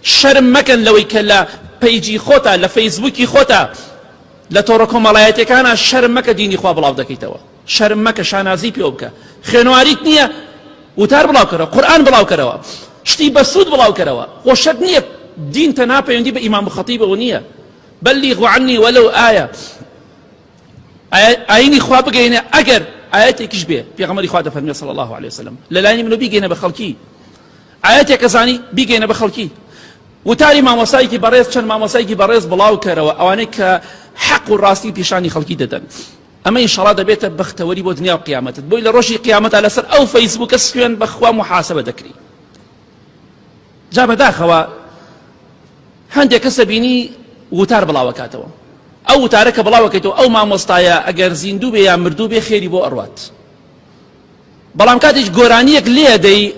شەرم مەکەن لەوەی کە لە پەیجی خۆتا لە فەیسبووکی خۆتا لە تۆڕە کۆمەڵایەتیەکانا شەرم مەکە دینی خوا بڵاو دەکەیتەوە شەرم مەکە شانازی پێوە بکە خوێنواریت نییە وتار بڵاو کەرەوە قورئان بڵاو کەرەوە شتی بەسوود بڵاو کەرەوە خۆ شەرت نییە دین تەنها پەیوەندی بە ئیمام و خەتیبەوە نییە بەلیغوا عنی وەلەو ئایە ئاینی خوا بگەینە ئەگەر ئاەتێکیش بێ پێغەمبەری خوا دەفەرمێ صلی الله علیه وسلم لەلایەنی منەوە بیگەینە بە خەڵکی ئایەتێک ئەزانی بیگەینە بە خەڵکی. وتاری مامۆستایەکی بەڕێز چەند مامۆستایەکی بەڕێز بڵاو کەرەوە ئەوانەی کە حەق و ڕاستی پیشانی خەڵکی دەدەن ئەمە ئینشاڵا دەبێتە بەختەوەری بۆ دنیا و قیامەتت بۆی لە ڕۆژی قیامەتا لەسەر ئەو فەیسبووکە سوێن بەخوا محاسبە دەکری جا بەداخەوە هەندێک کەسە بینی وتار بڵاوەکاتەوە ئەو وتارە کە بڵاوەکەیتەوە ئەو مامۆستایە ئەگەر زیندوو بێ یا مردوو بێ خێری بۆ ئەڕوات بەڵام کاتێک گۆرانیەک لێدەی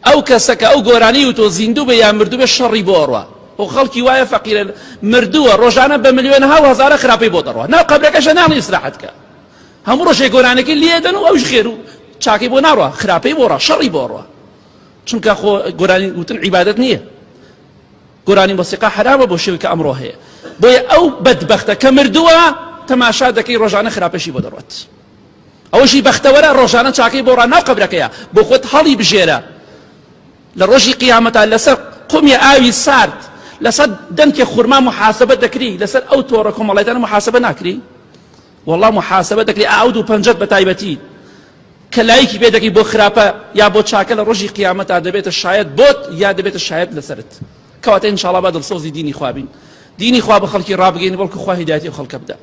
ئەو کەسە کە ئەو گۆرانی وتۆ زیندوو بێ یا مردوو بێ شەڕی بۆ ئەڕوا و خەڵکی وایە فەقیرە مردووە ڕۆژانە بە ملیۆنەها و هەزارە خراپەی بۆ دەڕوا ناو قەبرەکەشە ناڵی ئیسراحەت کە هەموو ڕۆژێک گۆرانەکەی لێدەن و ئەوش خێر و چاکەی بۆ ناڕوا خراپەی بۆ ڕا شەڕی بۆ ڕوا چونکە خۆ گۆرانی وتن عیبادەت نییە گۆرانی مۆسیقا حەرامە بۆ شێوەی کە ئەمڕۆ هەیە بۆیە ئەو بەدبەختە کە مردووە تەماشا دەکەی ڕۆژانە خراپەشی بۆ دەڕوات ئەوەشی بەختەوەرە ڕۆژانە چاکەی بۆ ڕا ناو قەبرەکەیە بۆ خۆت هەڵی بژێرە لە ڕۆژی قیامەتا لەسەر قومی ئاوی سارد لەسەر دەنکێ خورما محاسبە دەکری لەسەر ئەو تۆڕە کۆمەڵایەتانە محاسبە ناکری والله محاسبە دەکری ئاو دوو پەنجەت بە تایبەتی کە لایکی پێ دەکەی بۆ خراپە یا بۆ چاکە لە ڕۆژی قیامەتا دەبێتە شایەت بۆت یا دەبێتە شایەت لەسەرت کەواتە ئینشاڵا با دڵسۆزی دینی خوا بین دینی خوا بە خەڵکی ڕابگەین بەڵکو خوا هیدایەتی خەڵکە بدە.